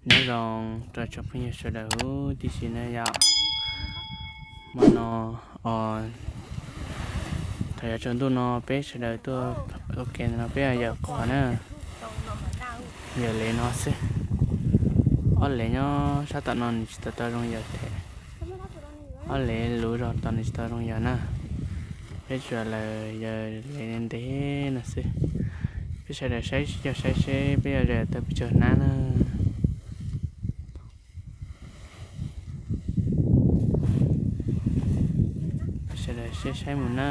Nyob zoo rau tsoom phooj ywg sawv daws huv tib si na yom. Hmo no os, thaum yuav tsaus ntuj no peb sawv daws tuaj ua ke no peb yawm qos na. Yawm lev no xwb. Ob lev nyob sab tom no nws tsis tau tau zoo yawm thiab. Ob lev luv zog tom nws tsis tau zoo yawm na. Peb tsuas lawm yawm lev ntev no xwb. Peb sawv daws saib seb yog saib seb peb yuav zais tau pes tsawg hnab na. Sawv daws saib saib mus na.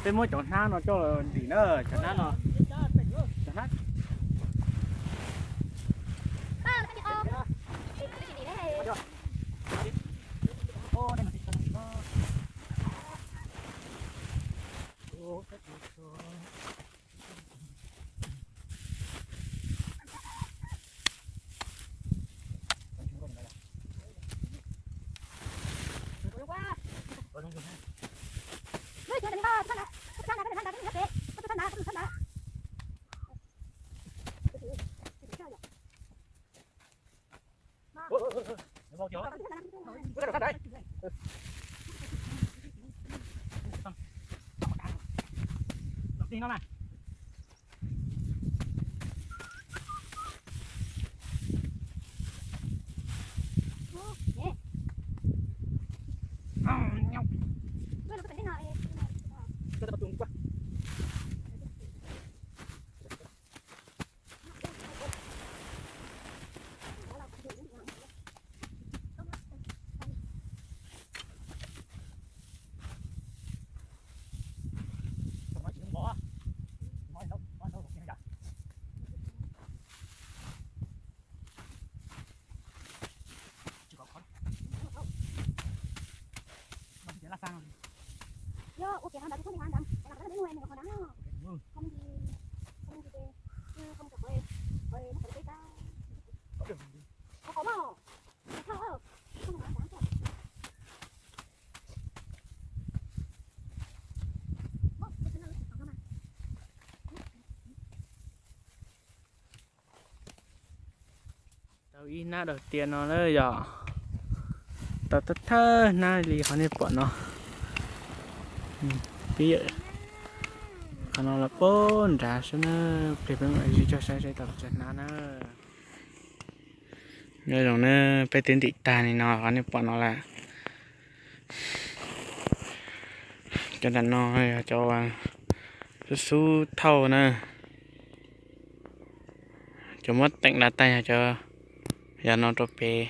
Peb muab cov hnab no coj ntim na, cov hnab no. Cov hnab. Tau ib hnab dog tias no na yom. Tau thawj thawj hnab li qhov nej pom no. Peb yawm qhov no los pem nrad xwb na, peb mam li coj saib saib tau pes tsawg hnab na. Nyob zoo na, peb twb ntim tag li no qhov nej pom no lawm. Cov nram no yog cov xub xub thauj na. Cov muab teem lav tag yog cov, yog no rau pem,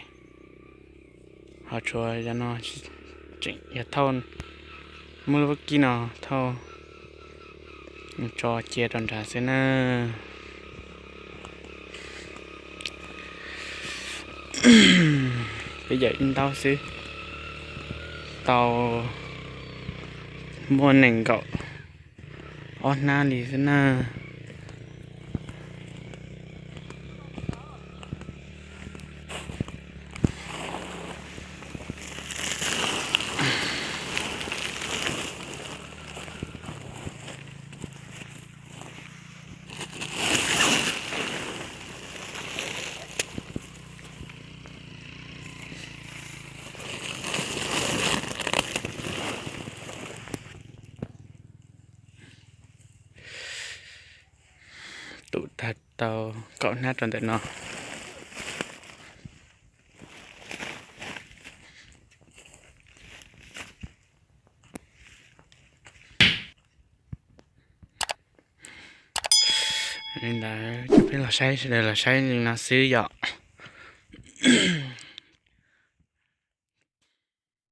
ho tshuav yog no tseem yog thauj, muab lub vaub kib no thauj tso cia rau nrad xwb na. Peb yawm ib ntaub xwb tau muaj nees nkaum ob hnab li xwb na. Tum tag tau kaum hnab rau ntawm no. Li ntawd coj peb los saib, sawv daws los saib li no xwb yom.